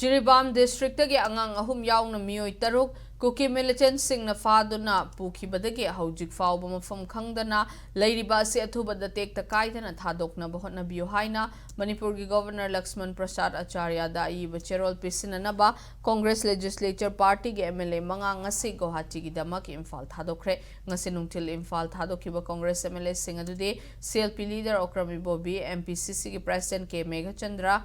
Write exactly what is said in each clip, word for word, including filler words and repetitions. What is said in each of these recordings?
ꯖꯤꯔꯤꯕꯥꯝ ꯗꯤꯁꯇ꯭ꯔꯤꯛꯇꯒꯤ ꯑꯉꯥꯡ ꯑꯍꯨꯝ ꯌꯥꯎꯅ ꯃꯤꯑꯣꯏ ꯇꯔꯨꯛ ꯀꯨꯀꯤ ꯃꯤꯂꯤꯇꯦꯟꯠꯁꯤꯡꯅ ꯐꯥꯗꯨꯅ ꯄꯨꯈꯤꯕꯗꯒꯤ ꯍꯧꯖꯤꯛ ꯐꯥꯎꯕ ꯃꯐꯝ ꯈꯪꯗꯅ ꯂꯩꯔꯤꯕ ꯑꯁꯤ ꯑꯊꯨꯕꯗ ꯇꯦꯛꯇ ꯀꯥꯏꯗꯅ ꯊꯥꯗꯣꯛꯅꯕ ꯍꯣꯠꯅꯕꯤꯌꯨ ꯍꯥꯏꯅ ꯃꯅꯤꯄꯨꯔꯒꯤ ꯒꯣꯚꯔꯅꯔ ꯂꯛꯁꯃꯟ ꯄ꯭ꯔꯁꯥꯗ ꯑꯆꯥꯔꯌꯥꯗ ꯑꯏꯕ ꯆꯦꯔꯣꯜ ꯄꯤꯁꯤꯟꯅꯅꯕ ꯀꯣꯡꯒ꯭ꯔꯦꯁ ꯂꯦꯖꯤꯁꯂꯦꯆꯔ ꯄꯥꯔꯇꯤꯒꯤ ꯑꯦꯝ ꯑꯦꯜ ꯑꯦ ꯃꯉꯥ ꯉꯁꯤ ꯒꯧꯍꯥꯇꯤꯒꯤꯗꯃꯛ ꯏꯝꯐꯥꯜ ꯊꯥꯗꯣꯛꯈ꯭ꯔꯦ꯫ ꯉꯁꯤ ꯅꯨꯡꯊꯤꯜ ꯏꯝꯐꯥꯜ ꯊꯥꯗꯣꯛꯈꯤꯕ ꯀꯣꯡꯒ꯭ꯔꯦꯁ ꯑꯦꯝ ꯑꯦꯜ ꯑꯦꯁꯤꯡ ꯑꯗꯨꯗꯤ C L P leader Okram Ibobi, M P C ꯁꯤꯒꯤ president K Meghachandra,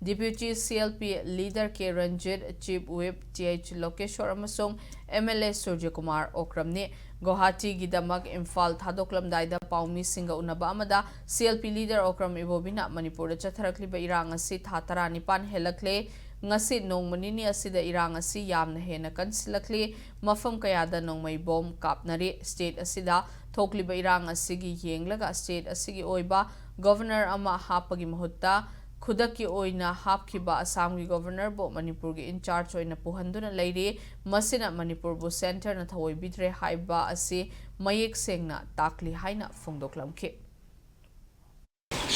deputy C L P leader K Ranjit, chief whip T H Lokeshor ꯑꯃꯁꯨꯡ ꯑꯦꯝ ꯑꯦꯜ ꯑꯦ ꯁꯨꯔꯖꯀꯨꯃꯥꯔ ꯑꯣꯀ꯭ꯔꯝꯅꯤ꯫ ꯒꯧꯍꯥꯇꯤꯒꯤꯗꯃꯛ ꯏꯝꯐꯥꯜ ꯊꯥꯗꯣꯛꯂꯝꯗꯥꯏꯗ ꯄꯥꯎꯃꯤꯁꯤꯡꯒ ꯎꯅꯕ ꯑꯃꯗ C L P leader Okram ꯏꯕꯣꯕꯤꯅ ꯃꯅꯤꯄꯨꯔꯗ ꯆꯠꯊꯔꯛꯂꯤꯕ ꯏꯔꯥꯡ ꯑꯁꯤ ꯊꯥ ꯇꯔꯥꯅꯤꯄꯥꯟ ꯍꯦꯜꯂꯛꯂꯦ꯫ ꯉꯁꯤ ꯅꯣꯡꯃ ꯅꯤꯅꯤ ꯑꯁꯤꯗ ꯏꯔꯥꯡ ꯑꯁꯤ ꯌꯥꯝꯅ ꯍꯦꯟꯅ ꯀꯟꯁꯤꯜꯂꯛꯂꯤ꯫ ꯃꯐꯝ ꯀꯌꯥꯗ ꯅꯣꯡꯃꯩ ꯕꯣꯝ ꯀꯥꯞꯅꯔꯤ꯫ ꯁ꯭ꯇꯦꯠ ꯑꯁꯤꯗ ꯊꯣꯛꯂꯤꯕ ꯏꯔꯥꯡ ꯑꯁꯤꯒꯤ ꯌꯦꯡꯂꯒ ꯁ꯭ꯇꯦꯠ ꯑꯁꯤꯒꯤ ꯑꯣꯏꯕ ꯒꯣꯚꯔꯅꯔ ꯑꯃ ꯍꯥꯞꯄꯒꯤ ꯃꯍꯨꯠꯇ ꯈꯨꯗꯛꯀꯤ ꯑꯣꯏꯅ ꯍꯥꯞꯈꯤꯕ ꯑꯁꯥꯝꯒꯤ ꯒꯣꯚꯔꯅꯔꯕꯨ ꯃꯅꯤꯄꯨꯔꯒꯤ ꯏꯟꯆꯥꯔꯖ ꯑꯣꯏꯅ ꯄꯨꯍꯟꯗꯨꯅ ꯂꯩꯔꯤ꯫ ꯃꯁꯤꯅ ꯃꯅꯤꯄꯨꯔꯕꯨ ꯁꯦꯟꯇꯔꯅ ꯊꯑꯣꯏꯕꯤꯗ꯭ꯔꯦ ꯍꯥꯏꯕ ꯑꯁꯤ ꯃꯌꯦꯛ ꯁꯦꯡꯅ ꯇꯥꯛꯂꯤ ꯍꯥꯏꯅ ꯐꯣꯡꯗꯣꯛꯂꯝꯈꯤ꯫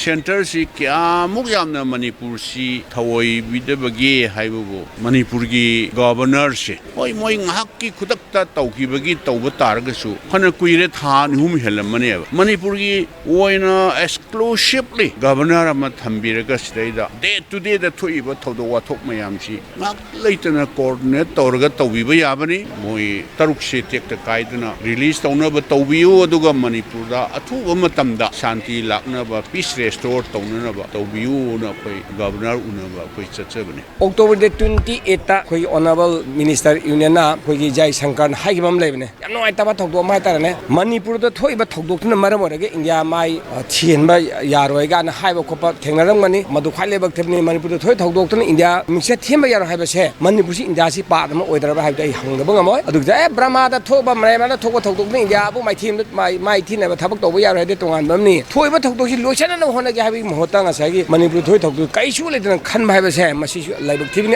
ꯁꯦꯟꯇꯔꯁꯤ ꯀꯌꯥꯃꯨꯛ ꯌꯥꯝꯅ ꯃꯅꯤꯄꯨꯔꯁꯤ ꯊꯑꯣꯏꯕꯤꯗꯕꯒꯦ ꯍꯥꯏꯕꯕꯨ ꯃꯅꯤꯄꯨꯔꯒꯤ ꯒꯣꯚꯔꯅꯔꯁꯦ, ꯍꯣꯏ, ꯃꯣꯏ ꯉꯥꯏꯍꯥꯛꯀꯤ ꯈꯨꯗꯛꯇ ꯇꯧꯈꯤꯕꯒꯤ ꯇꯧꯕ ꯇꯥꯔꯒꯁꯨ ꯐꯅ ꯀꯨꯏꯔꯦ, ꯊꯥ ꯑꯅꯤ ꯑꯍꯨꯝ ꯍꯦꯜꯂꯝꯃꯅꯦꯕ꯫ ꯃꯅꯤꯄꯨꯔꯒꯤ ꯑꯣꯏꯅ ꯑꯦꯛꯁꯀ꯭ꯂꯨꯁꯤꯞꯂꯤ ꯒꯣꯚꯔꯅꯔ ꯑꯃ ꯊꯝꯕꯤꯔꯒ ꯁꯤꯗꯩꯗ ꯗꯦ ꯇꯨ ꯗꯦꯗ ꯊꯣꯛꯏꯕ ꯊꯧꯗꯣꯛ ꯋꯥꯊꯣꯛ ꯃꯌꯥꯝꯁꯤ ꯉꯥꯛ ꯂꯩꯇꯅ ꯀꯣꯑꯣꯔꯗꯤꯅꯦꯠ ꯇꯧꯔꯒ ꯇꯧꯕꯤꯕ ꯌꯥꯕꯅꯤ꯫ ꯃꯣꯏ ꯇꯔꯨꯛꯁꯦ ꯇꯦꯛꯇ ꯀꯥꯏꯗꯅ ꯔꯤꯂꯤꯖ ꯇꯧꯅꯕ ꯇꯧꯕꯤꯌꯨ, ꯑꯗꯨꯒ ꯃꯅꯤꯄꯨꯔꯗ ꯑꯊꯨꯕ ꯃꯇꯝꯗ ꯁꯥꯟꯇꯤ ꯂꯥꯛꯅꯕ, ꯄꯤꯁ ꯔꯦꯁꯇꯣꯔ ꯇꯧꯅꯅꯕ ꯇꯧꯕꯤꯌꯨꯅ ꯑꯩꯈꯣꯏ ꯒꯚꯔꯅꯔ ꯎꯅꯕ ꯑꯩꯈꯣꯏ ꯆꯠꯆꯕꯅꯤ꯫ ꯑꯣꯛꯇꯣꯕꯔ ꯗꯦꯠ ꯇ꯭ꯋꯦꯟꯇꯤ ꯑꯩꯠꯇ ꯑꯩꯈꯣꯏꯒꯤ ꯑꯣꯅꯔꯦꯕꯜ ꯃꯤꯅꯤꯁꯇꯔ ꯌꯨꯅꯤꯌꯟꯅ ꯑꯩꯈꯣꯏꯒꯤ ꯖꯥꯏ ꯁꯪꯀꯔꯅ ꯍꯥꯏꯈꯤꯕ ꯑꯃ ꯂꯩꯕꯅꯦ, ꯌꯥꯝ ꯅꯨꯡꯉꯥꯏꯇꯕ ꯊꯧꯗꯣꯛ ꯑꯃ ꯍꯥꯏꯇꯥꯔꯦꯅꯦ꯫ ꯃꯅꯤꯄꯨꯔꯗ ꯊꯣꯛꯏꯕ ꯊꯧꯗꯣꯛꯇꯨꯅ ꯃꯔꯝ ꯑꯣꯏꯔꯒ ꯏꯟꯗꯤꯌꯥ ꯃꯥꯏ, ꯑ, ꯊꯤꯍꯟꯕ ꯌꯥꯔꯣꯏ ꯀꯥꯏꯅ ꯍꯥꯏꯕ ꯈꯣꯠꯄ ꯊꯦꯡꯅꯔꯝꯒꯅꯤ꯫ ꯃꯗꯨ ꯈ꯭ꯋꯥꯏ ꯂꯥꯏꯕꯛ ꯊꯤꯕꯅꯤ꯫ ꯃꯅꯤꯄꯨꯔꯗ ꯊꯣꯛꯏ ꯊꯧꯗꯣꯛꯇꯨꯅ ꯏꯟꯗꯤꯌꯥ ꯃꯤꯡꯆꯠ ꯊꯤꯍꯟꯕ ꯌꯥꯔꯣꯏ ꯍꯥꯏꯕꯁꯦ, ꯃꯅꯤꯄꯨꯔꯁꯤ ꯏꯟꯗꯤꯌꯥꯁꯤ ꯄꯥꯔꯠ ꯑꯃ ꯑꯣꯏꯗ꯭ꯔꯕ ꯍꯥꯏꯕꯗꯤ ꯑꯩ ꯍꯪꯗꯕ ꯉꯝꯃꯣꯏ꯫ ꯑꯗꯨꯒ ꯑꯦ, ꯕꯔꯃꯥꯗ ꯊꯣꯛꯄ, ꯃꯌꯥꯟꯃꯥꯔꯗ ꯊꯣꯛꯄ ꯊꯧꯗꯣꯛꯇꯨꯅ ꯏꯟꯗꯤꯌꯥꯕꯨ ꯃꯥꯏꯊꯤ ꯑꯃꯗ ꯃꯥꯏ, ꯃꯥꯏ ꯊꯤꯅꯕ ꯊꯕꯛ ꯇꯧꯕ ꯌꯥꯔꯣꯏ ꯍꯥꯏꯗꯤ ꯇꯣꯉꯥꯟꯕ ꯑꯃꯅꯤ꯫ ꯊꯣꯛꯏꯕ ꯊꯧꯗꯣꯛꯁꯤ ꯂꯣꯏꯁꯤꯟꯅꯅꯕ ꯍꯣꯠꯅꯒꯦ ꯍꯥꯏꯕꯒꯤ ꯃꯍꯨꯠꯇ ꯉꯁꯥꯏꯒꯤ ꯃꯅꯤꯄꯨꯔꯗ ꯊꯣꯛꯏ ꯊꯧꯗꯣꯛ ꯀꯩꯁꯨ ꯂꯩꯇꯅ ꯈꯟꯕ ꯍꯥꯏꯕꯁꯦ ꯃꯁꯤꯁꯨ ꯂꯥꯏꯕꯛ ꯊꯤꯕꯅꯤ꯫